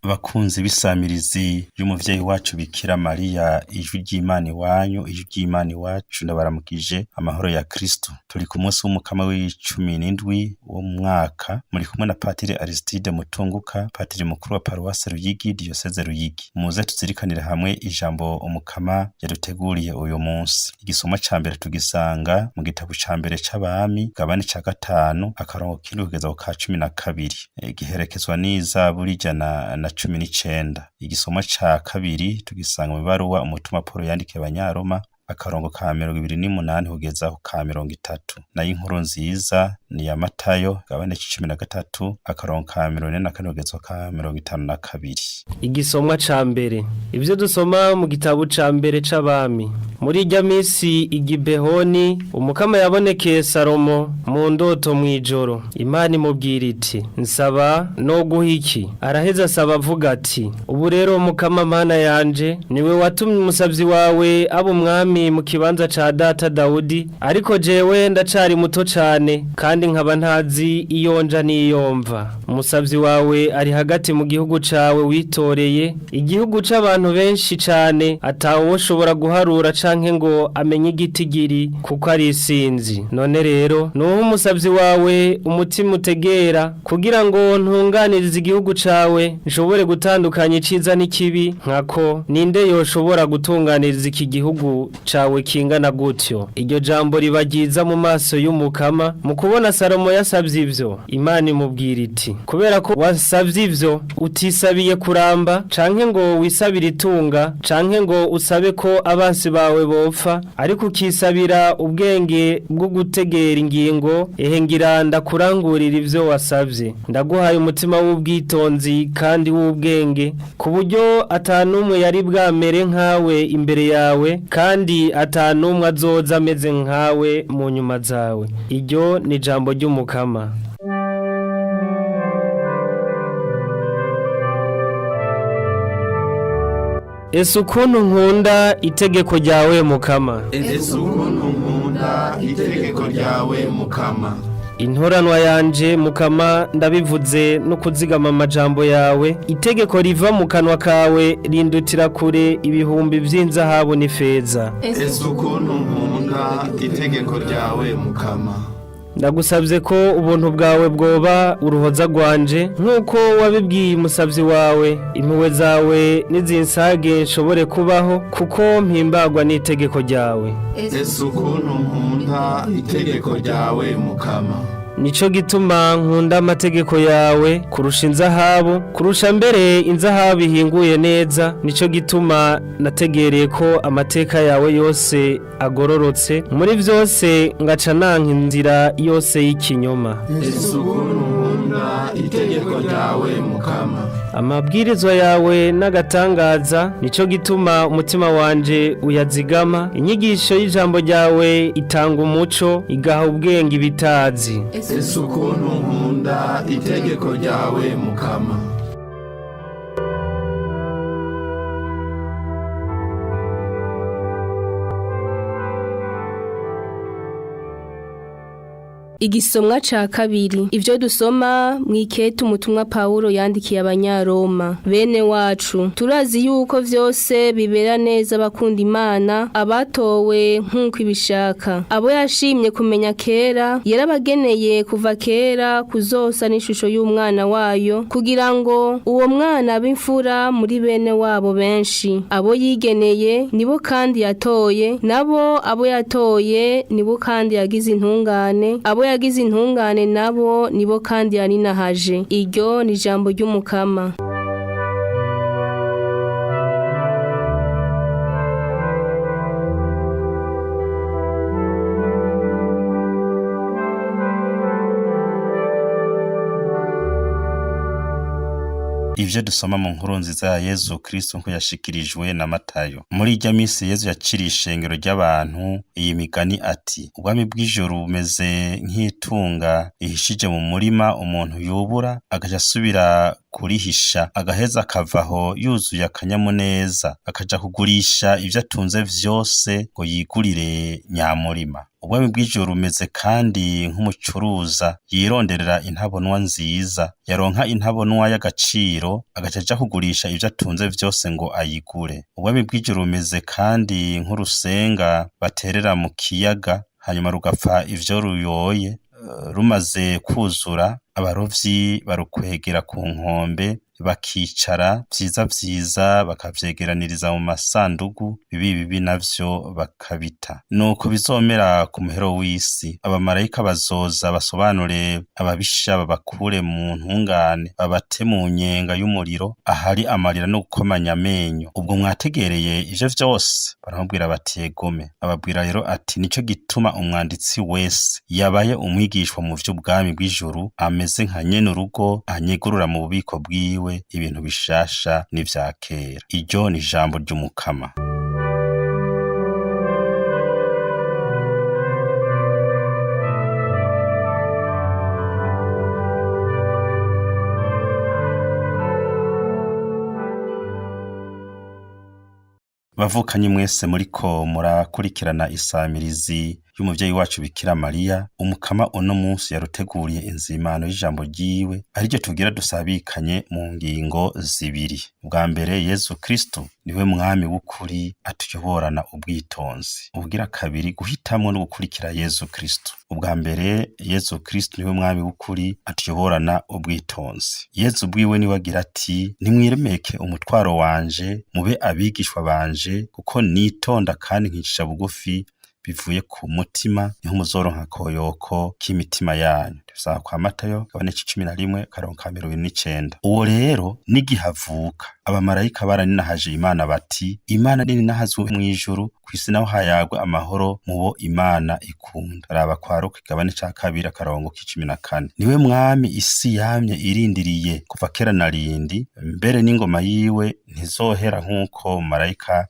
Bakunzi b'isamirizi y'umuvyeyi wacu Bikira Mariya, ijwi ry'Imana iwanyu, ijwi ry'Imana iwacu, ndabaramukije amahoro ya Kristo. Turi ku munsi w'umukama w'icumi n'indwi wo mu mwaka, muri kumwe na Patiri Aristide Mutunguka, patiri mukuru wa paruwase Ruyigi, diyoseze Ruyigi. Muze tuzirikanire hamwe ijambo umukama yaduteguriye uyu munsi. Igisomwa ca mbere tugisanga mu gitabo ca mbere c'abami, gabane ca gatanu, akarongo k'indwi kugeza ku ka 12. Giherekezwa n'izaburi 119. Igisomwa ca kabiri tugisanga mu ibaruwa umutumwa Paul yandikiye abanyaroma, akarongo ka 28 kugeza ku ka 30. Nayo inkuru nziza ni iya Matayo, gabane c'13, akarongo ka 44 kugeza ku ka 52. Igisomwa ca mbere. Ivyo dusoma mu gitabo ca mbere c'abami. Muri irya misi igibehoni umukama yabonekeye Salomo mu ndoto mw'ijoro. Imana imubwira iti: "Nsaba no guha iki?" Araheza asaba avuga ati: "Ubu rero mukama mana yanje, niwe watumye umusavyi wawe aba umwami mu kibanza ca data Dawudi, ariko jewe ndacari muto cane kandi nkaba ntazi iyo nja n'iyo mva. Umusavyi wawe ari hagati mu gihugu cawe witoreye, igihugu c'abantu benshi cane atawoshobora guharura canke ngo amenye igitigiri kuko ari isinzi. None rero nuhe umusavyi wawe umutima utegera kugira ngo ntunganirize igihugu cawe, nshobore gutandukanya iciza n'ikibi, nkako ninde yoshobora gutunganiriza iki gihugu cawe kingana gutyo?" Iryo jambo riba ryiza mu maso y'umukama. Mu kubona Salomo yasavye ivyo, Imana imubwira iti: "Kubera ko wasavye ivyo, utisabiye kuramba canke ngo wisabire itunga canke ngo usabe ko abansi bawe bopfa, ariko ukisabira ubwenge bwo gutegera ingingo, ehe ngira ndakurangurira ivyo wasavye. Ndaguhaye umutima w'ubwitonzi kandi w'ubwenge, ku buryo atanumwe yari bwamere nkawe imbere yawe, kandi atanumwe azoza ameze nkawe mu nyuma zawe." Iryo ni ijambo ry'umukama. Ese ukuntu nkunda itegeko ryawe mukama. Ese ukuntu nkunda itegeko ryawe mukama. Intoranwa yanje mukama, ndabivuze no kuzigama amajambo yawe. Itegeko riva mu kanwa kawe rindutira kure ibihumbi vy'inzahabu n'ifeza. Ese ukuntu nkunda itegeko ryawe mukama. Ndagusabye ko ubuntu bwawe bwoba uruhoza rwanje nk'uko wabibwiye umusabyi wawe. Impuhwe zawe nizinsage nshobore kubaho, kuko mpimbagwa n'itegeko ryawe. Ese ukuntu nkunda itegeko ryawe mukama. Nico gituma nkunda amategeko yawe kurusha inzahabu, kurusha mbere inzahabu ihinguye neza. Nico gituma nategereye ko amateka yawe yose agororotse, muri vyose ngaca nanka inzira yose y'ikinyoma. Ese ukuntu nkunda itegeko ryawe mukama. Amabwirizwa yawe n'agatangaza, nico gituma umutima wanje uyazigama. Inyigisho y'ijambo ryawe itanga umuco, igaha ubwenge ibitazi. Ese ukuntu nkunda itegeko ryawe mukama. Igisomwa ca kabiri. Ivyo dusoma mw'ikete umutumwa Pawulo yandikiye abanyaroma. Bene wacu, turazi yuko vyose bibera neza abakunda Imana, abatowe nk'uko ibishaka. Abo yashimye kumenya kera, yarabageneye kuva kera kuzosa n'ishusho y'umwana wayo, kugira ngo uwo mwana abe imfura muri bene wabo benshi. Abo yigeneye nibo kandi yatoye, nabo abo yatoye nibo kandi yagize intungane, abo yagize intungane nabo nibo kandi yaninahaje. Iryo ni ijambo ry'umukama. Ivyo dusoma mu nkuru nziza ya Yezu Kristo nko yashikirijwe na Matayo. Muri irya misi Yezu yaciriye ishengero ry'abantu iyi migani ati: "Ubwami bw'ijuru bumeze nk'itunga rihishije mu murima umuntu yubura, agaca asubira kurihisha, agaheza akavaho yuzuye akanyamuneza, akaja kugurisha ivyo atunze vyose ngo yigurire nyamurima. Ubwami bw'ijuru bumeze kandi nk'umucuruza yironderera intabonwa nziza, yaronka intabonwa y'agaciro agaca aja kugurisha ivyo atunze vyose ngo ayigure. Ubwami bw'ijuru bumeze kandi nk'urusenga baterera mu kiyaga, hanyuma rugapfa ivyo ruyoye, rumaze kwuzura abarovyi barukwegera ku nkombe bakicara, vyiza vyiza bakavyegeraniriza mu masandugu, bibi bibi navyo bakabita. Nuko bizomera ku muhero w'isi, abamarayika bazoza basobanure ababisha babakure mu ntungane, babate mu nyenga y'umuriro ahari amarira no gukomanya amenyo. Ubwo mwategereye ivyo vyose? Baramubwira bati egome. Ababwira rero ati nico gituma umwanditsi wese yabaye umwigishwa mu vy'ubwami bw'ijuru ameze nka nyene urugo anyegurura mu bubiko bwiwe ibintu bishasha n'ivya kera. Iryo ni ijambo ry'Umukama. Bavukanyi mwese muriko murakurikirana isamirizi y'umuvyeyi wacu Bikira Mariya, Umukama uno munsi yaruteguriye inzimano y'ijambo ryiwe, ariryo tugira dusabikanye mu ngingo zibiri. Ubwa mbere, Yezu Kristo niwe mwami w'ukuri atuyoborana ubwitonzi. Ubugira kabiri, guhitamwo no gukurikira Yezu Kristo. Ubwa mbere, Yezu Kristo niwe mwami w'ukuri atuyoborana ubwitonzi. Yezu ubwiwe niwe agira ati nimwiremeke umutwaro wanje, mube abigishwa banje, kuko nitonda kandi nkicisha bugufi bivuye ku mutima, niho muzoronka akoyoko k'imitima yanyu. Tubisanga kwa Matayo kigabane c'icumi na rimwe akarongo ka 29. Uwo rero n'igihe avuka, abamarayika baraninahaje Imana bati Imana nininahazwe mw'ijuru, kw'isi naho hayagwe amahoro mu bo Imana ikunda. Raba kwa Luka kigabane ca kabiri akarongo k'icumi na kane. Niwe mwami isi yamye irindiriye kuva kera na rindi, mbere n'ingoma yiwe ntizohera nk'uko marayika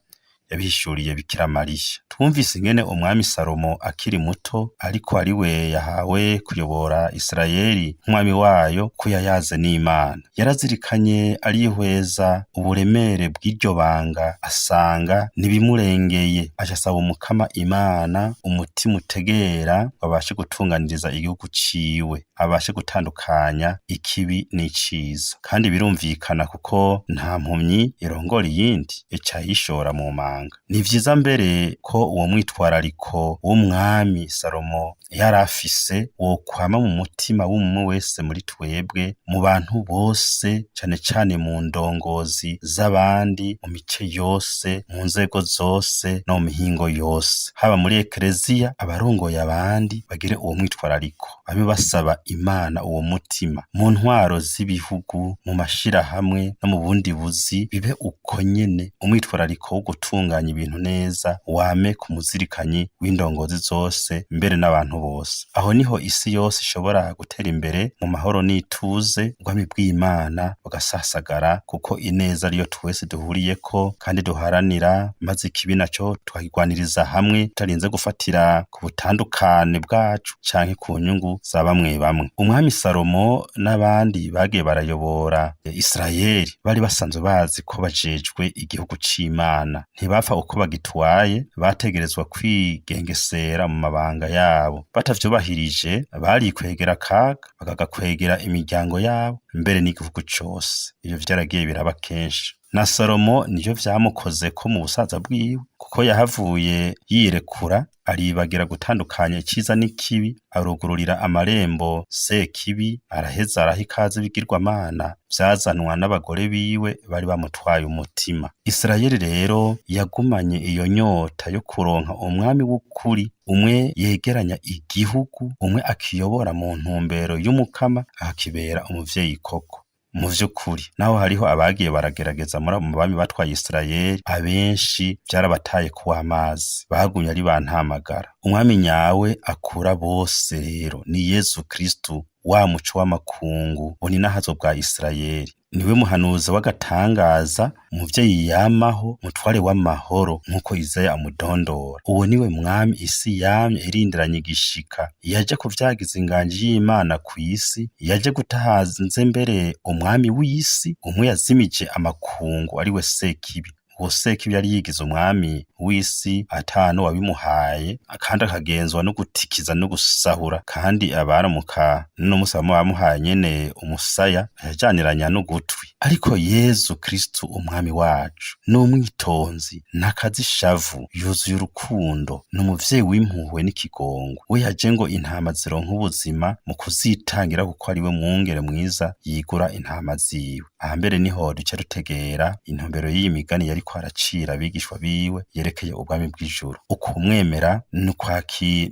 yabihishuriye Bikira Mariya. Twumvise ingene umwami Salomo akiri muto, ariko ari we yahawe kuyobora Isirayeli nk'umwami wayo, ko yayaze n'Imana. Yarazirikanye arihweza uburemere bw'iryo banga, asanga ntibimurengeye, aca asaba Umukama Imana umutima utegera ngo abashe gutunganiriza igihugu ciwe, abashe gutandukanya ikibi n'iciza. Kandi birumvikana kuko nta mpumyi irongora iyindi, ica yishora mu manga. Ni vyiza mbere ko uwo mwitwarariko w'umwami Salomo yari afise wokwama mu mutima w'umwe wese muri twebwe, mu bantu bose, cane cane mu ndongozi z'abandi, mu mice yose, mu nzego zose no mu mihingo yose, haba muri ekereziya, abarongoye abandi bagire uwo mwitwarariko, babe basaba Imana uwo mutima, mu ntwaro z'ibihugu, mu mashirahamwe no mu bundi buzi, bibe uko nyene umwitwarariko wo gutunganya ibintu neza wame ku muzirikanyi w'indongozi zose, mbere n'abantu bose. Aho niho isi yose ishobora gutera imbere mu mahoro n'ituze, ubwami bw'Imana bugasasagara, kuko ineza ariyo twese duhuriyeko kandi duharanira, maze ikibi naco tukakigwaniriza hamwe tutarinze gufatira ku butandukane bwacu canke ku nyungu za bamwe bamwe. Umwami Salomo n'abandi bagiye barayobora Isirayeli bari basanzwe bazi ko bajejwe igihugu c'Imana, ntibapfa uko bagitwaye, bategerezwa kwigengesera mu mabanga yabo. Batavyubahirije barikwegera akaga, bakagakwegera imiryango yabo, mbere n'igihugu cose. Ivyo vyaragiye biraba kenshi. Na Salomo nivyo vyamukozeko mu busaza bwiwe, kuko yahavuye yirekura aribagira gutandukanya iciza n'ikibi, arugururira amarembo Sekibi, araheza araha ikaze ibigirwamana vyazanwa n'abagore biwe bari bamutwaye umutima. Isirayeli rero yagumanye iyo nyota yo kuronka umwami w'ukuri, umwe yegeranya igihugu, umwe akiyobora mu ntumbero y'Umukama, akakibera umuvyeyi koko. Mu vy'ukuri naho hariho abagiye baragerageza muri abo bami batwaye Isirayeli, abenshi vyarabataye kuw'amazi, bagumye ari bantamagara. Umwami nyawe akura bose rero ni Yezu Kristu wa muco w'amakungu, buninahazo bwa Isirayeli. Niwe muhanuzi w'agatangaza, umuvyeyi yamaho, mutware w'amahoro nk'uko Izaya amudondora. Uwo niwe mwami isi yamye irindiranye igishika, yaje kuvyagiza inganji y'Imana kw'isi, yaje gutahaza mbere umwami w'isi, umwe yazimije amakungu ari we Sekibi. Uwo Sekibi yari yigize umwami w'isi atanu wabimuhaye, kandi akagenzwa no gutikiza no gusahura, kandi abaramuka n'uno musi bamuhaye nyene umusaya ayajaniranya n'ugutwi. Ariko Yezu Kristu umwami wacu ni umwitonzi, ntakaza ishavu, yuzuye urukundo, ni umuvyeyi w'impuhwe n'ikigongwe. We yaje ngo intama zironke ubuzima mu kuzitangira, kuko ari we mwungere mwiza yigura intama ziwe. Aha mbere niho duca dutegera intumbero y'iyi migani yariko aracira abigishwa biwe yerekeye ubwami bw'ijuru. Ukumwemera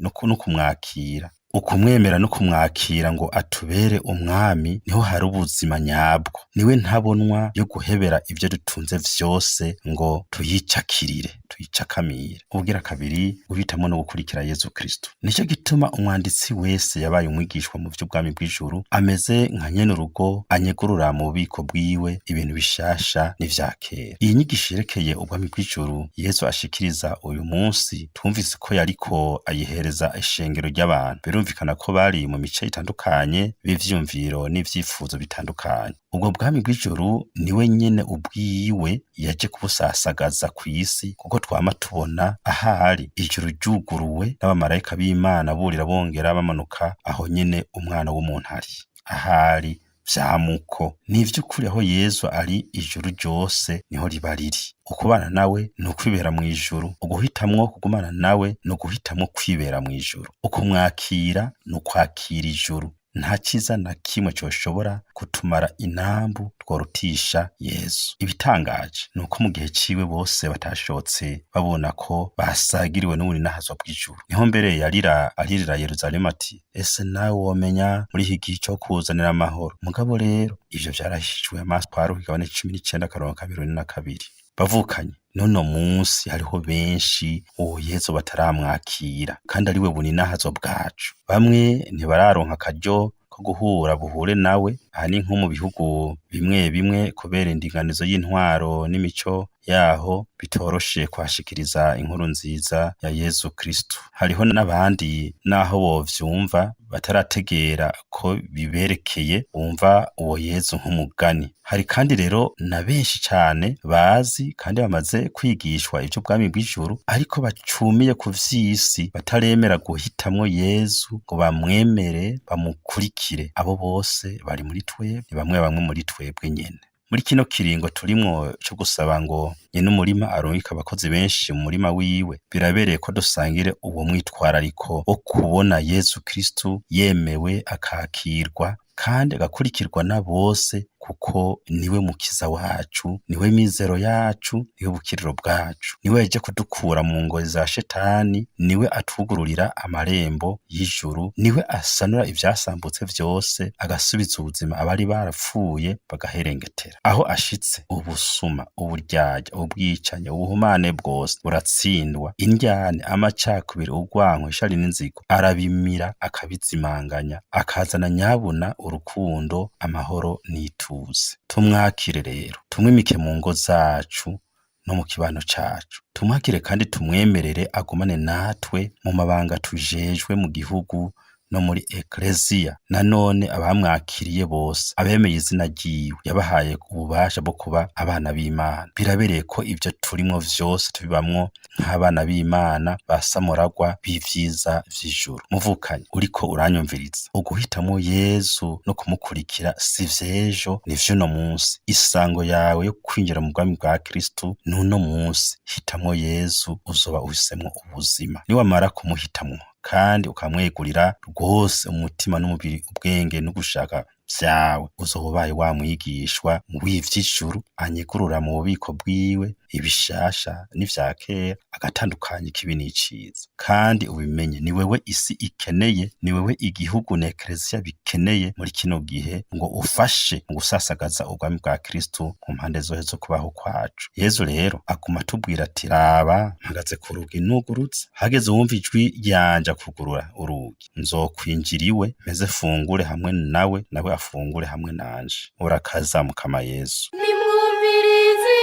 n'ukumwakira. Ukumwemera no kumwakira ngo atubere umwami, niho hari ubuzima nyabwo. Niwe ntabonwa yo guhebera ivyo dutunze vyose ngo tuyicakirire, tuyicakamire. Ubwira kabiri, guhitamwo no gukurikira Yezu Kristu. Nico gituma umwanditsi wese yabaye umwigishwa mu vy'ubwami bw'ijuru ameze nka nyene urugo anyegurura mu bubiko bwiwe ibintu bishasha n'ivya kera. Iyi nyigisho yerekeye ubwami bw'ijuru Yezu ashikiriza uyu munsi, twumvise ko yariko ayihereza ishengero ry'abantu. Birumvikana ko bari mu mice itandukanye b'ivyumviro n'ivyifuzo bitandukanye. Ubwo bwami bw'ijuru niwe nyene ubwiwe yaje kubusasagaza kw'isi, kuko twama tubona ahari ijuru ryuguruwe n'abamarayika b'Imana burira bongera bamanuka aho nyene umwana w'umuntu ari. Ahari vyamuko. Ni ivy'ukuri aho Yezu ari ijuru ryose niho riba riri. Ukubana nawe ni ukwibera mw'ijuru, uguhitamwo kugumana nawe ni uguhitamwo kwibera mw'ijuru. Ukumwakira ni ukwakira ijuru. Nta ciza na kimwe coshobora kutumara inambu tworutisha Yezu. Ibitangaje ni uko mu gihe ciwe bose batashotse babona ko basagiriwe n'ubuninahazwa bw'ijuru. Niho mbere yarira aririra Yeruzalemu ati: ese nawe womenya muri iki gihe co kuzanira amahoro? Mugabo rero ivyo vyarahishijwe amaso kwa Luka igabane 19 akarongo ka 42. Bavukanye, n'uno munsi hariho benshi uwo Yezu bataramwakira, kandi ari we buninahazo bwacu. Bamwe ntibararonka akaryo ko guhura buhure nawe, aha ni nko mu bihugu bimwe bimwe kubera indinganizo y'intwaro n'imico yaho bitoroshe kuhashikiriza inkuru nziza ya Yezu Kristu. Hariho n'abandi naho bovyumva batarategera ko biberekeye, bumva uwo Yezu nk'umugani. Hari kandi rero na benshi cane bazi kandi bamaze kwigishwa ivy'ubwami bw'ijuru, ariko bacumiye ku vy'isi, bataremera guhitamwo Yezu ngo bamwemere bamukurikire. Abo bose bari muri twebwe, ni bamwe bamwe muri twebwe nyene. Muri kino kiringo turimwo co gusaba ngo nyene umurima arungike abakozi benshi mu murima wiwe, birabereye ko dusangire uwo mwitwarariko wo kubona Yezu Kristu yemewe akakirwa kandi agakurikirwa na bose, kuko niwe mukiza wacu, niwe mizero yacu, niwe bukiriro bwacu, niwe yaje kudukura mu ngoyi za shetani, niwe atwugururira amarembo y'ijuru, niwe asanura ivyasambutse vyose, agasubiza ubuzima abari barapfuye bagaherengetera. Aho ashitse ubusuma, uburyarya, ubwicanyi, ubuhumane bwose buratsindwa, indyane, amacakubiri, urwanko, ishari n'inzigo arabimira akabizimanganya, akazana nyabuna urukundo, amahoro n'ituze. Tumwakire rero, tumwimike mu ngo zacu no mu kibano cacu. Tumwakire kandi tumwemerere agumane natwe mu mabanga tujejwe mu gihugu no muri ekleziya. Nanone abamwakiriye bose, abemeye izina ryiwe, yabahaye ububasha bwo kuba abana b'Imana. Birabereye ko ivyo turimwo vyose tubibamwo nk'abana b'Imana basamuragwa b'ivyiza vy'ijuru. Muvukanye, uriko uranyumviriza, uguhitamwo Yezu no kumukurikira si vy'ejo, ni vy'uno munsi. Isango yawe yo kwinjira mu bwami bwa Kristu n'uno munsi. Hitamwo Yezu, uzoba uhisemwo ubuzima. Niwamara kumuhitamwo kandi ukamwegurira rwose umutima n'umubiri, ubwenge n'ugushaka vyawe, uzoba ubaye wa mwigishwa w'ivy'ijuru anyegurura mu bubiko bwiwe. Ibishasha n'ivya kera, agatandukanya ikibi n'iciza. Kandi ubimenye, ni wewe isi ikeneye, ni wewe igihugu na ekereziya bikeneye muri kino gihe, ngo ufashe mu gusasagaza ubwami bwa Kristo ku mpande zose zo kubaho kwacu. Yezu rero aguma atubwira ati: raba, mpagaze ku rugi nugurutse, hageze uwumva ijwi ryanje akugurura urugi, nzokwinjira iwe, mpeze fungure hamwe nawe, nawe afungure hamwe nanje. Urakaza Mukama Yezu. Nimwumvirize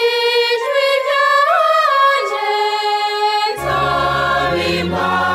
ijwi ryanje, nzabimpa.